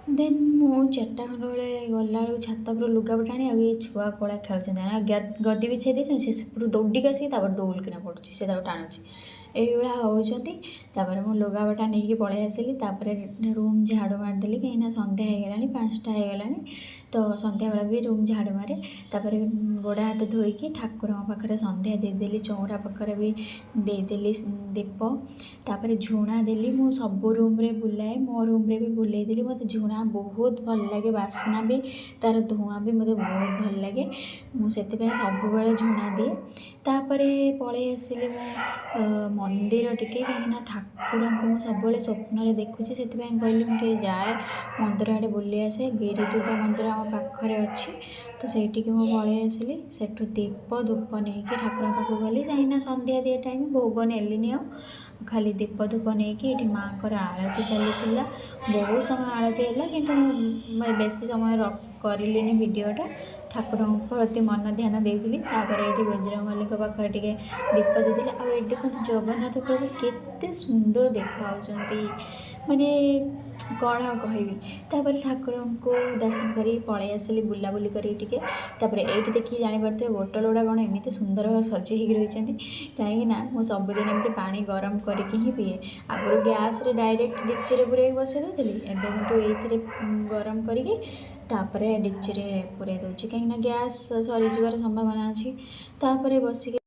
ଦେନ୍ ମୁଁ 4ଟା ଖଣ୍ଡ ବେଳେ ଗଲାବେଳକୁ ଛାତ ଉପରୁ ଲୁଗାପଟା ଆଣି ଆଉ ଏ ଛୁଆ କୋଳା ଖେଳୁଛନ୍ତି। ଗଦି ବିଛେଇ ଦେଇଛନ୍ତି, ସେ ସେପଟୁ ଦୌଡ଼ିକି ଆସିକି ତାପରେ ଦୌଡ଼ିକିନା ପଡ଼ୁଛି, ସେ ତାକୁ ଟାଣୁଛି, ଏଇଭଳିଆ ହେଉଛନ୍ତି। ତାପରେ ମୁଁ ଲୁଗାପଟା ନେଇକି ପଳେଇ ଆସିଲି। ତାପରେ ରୁମ୍ ଝାଡ଼ୁ ମାରିଦେଲି, କାହିଁକିନା ସନ୍ଧ୍ୟା ହେଇଗଲାଣି, 5ଟା ହେଇଗଲାଣି, ତ ସନ୍ଧ୍ୟାବେଳେ ବି ରୁମ୍ ଝାଡ଼ୁ ମାରେ। ତାପରେ ଗୋଡ଼ ହାତ ଧୋଇକି ଠାକୁରଙ୍କ ପାଖରେ ସନ୍ଧ୍ୟା ଦେଇଦେଲି, ଚଉଁରା ପାଖରେ ବି ଦେଇଦେଲି ଦୀପ। ତାପରେ ଝୁଣା ଦେଲି। ମୁଁ ସବୁ ରୁମ୍ରେ ବୁଲାଏ, ମୋ ରୁମ୍ରେ ବି ବୁଲେଇ ଦେଲି। ମୋତେ ଝୁଣା ବହୁତ ଭଲ ଲାଗେ, ବାସ୍ନା ବି ତା'ର ଧୂଆଁ ବି ମୋତେ ବହୁତ ଭଲ ଲାଗେ, ମୁଁ ସେଥିପାଇଁ ସବୁବେଳେ ଝୁଣା ଦିଏ। ତାପରେ ପଳେଇ ଆସିଲି ମୁଁ ମନ୍ଦିର ଟିକେ, କାହିଁକିନା ଠାକୁରଙ୍କୁ ମୁଁ ସବୁବେଳେ ସ୍ୱପ୍ନରେ ଦେଖୁଛି, ସେଥିପାଇଁ କହିଲି ମୁଁ ଟିକେ ଯାଏ ମନ୍ଦିର ଆଡ଼େ ବୁଲି ଆସେ। ଗିରି ଦୁର୍ଗା ମନ୍ଦିର ଆମ ପାଖରେ ଅଛି, ତ ସେଇଠିକି ମୁଁ ପଳେଇ ଆସିଲି। ସେଠୁ ଦୀପ ଧୂପ ନେଇକି ଠାକୁରଙ୍କ ପାଖକୁ ଗଲି, କାହିଁକିନା ସନ୍ଧ୍ୟା ଦିଆ ଟାଇମ୍, ଭୋଗ ନେଲିନି ଆଉ, ଖାଲି ଦୀପ ଧୂପ ନେଇକି ଏଠି ମାଆଙ୍କର ଆଳତି ଚାଲିଥିଲା। ବହୁତ ସମୟ ଆଳତି ହେଲା, କିନ୍ତୁ ମୁଁ ବେଶୀ ସମୟ କରିଲିନି ଭିଡ଼ିଓଟା, ଠାକୁରଙ୍କ ପ୍ରତି ମନ ଧ୍ୟାନ ଦେଇଥିଲି। ତାପରେ ଏଇଠି ବଜରଙ୍ଗବଲୀଙ୍କ ପାଖରେ ଟିକେ ଦୀପ ଦେଇଥିଲି। ଆଉ ଏଇଠି ଦେଖନ୍ତୁ ଜଗନ୍ନାଥ ପ୍ରଭୁ କେତେ ସୁନ୍ଦର ଦେଖାଯାଉଛନ୍ତି, ମାନେ କ'ଣ ଆଉ କହିବି। ତାପରେ ଠାକୁରଙ୍କୁ ଦର୍ଶନ କରି ପଳେଇ ଆସିଲି ବୁଲାବୁଲି କରିକି ଟିକେ। ତାପରେ ଏଇଠି ଦେଖିକି ଜାଣିପାରୁଥିବେ ବୋଟଲ ଗୁଡ଼ା କ'ଣ ଏମିତି ସୁନ୍ଦର ଭାବରେ ସଜେଇ ହେଇକି ରହିଛନ୍ତି, କାହିଁକିନା ମୁଁ ସବୁଦିନ ଏମିତି ପାଣି ଗରମ କରିକି ହିଁ ପିଏ। ଆଗରୁ ଗ୍ୟାସ୍ରେ ଡାଇରେକ୍ଟ ଡେକ୍ଚିରେ ପୁରେଇକି ବସେଇ ଦେଉଥିଲି, ଏବେ କିନ୍ତୁ ଏଇଥିରେ ଗରମ କରିକି ତାପରେ ଡେକ୍ଚିରେ ପୁରେଇ ଦେଉଛି, କାହିଁକିନା ଗ୍ୟାସ୍ ସରିଯିବାର ସମ୍ଭାବନା ଅଛି। ତାପରେ ବସିକି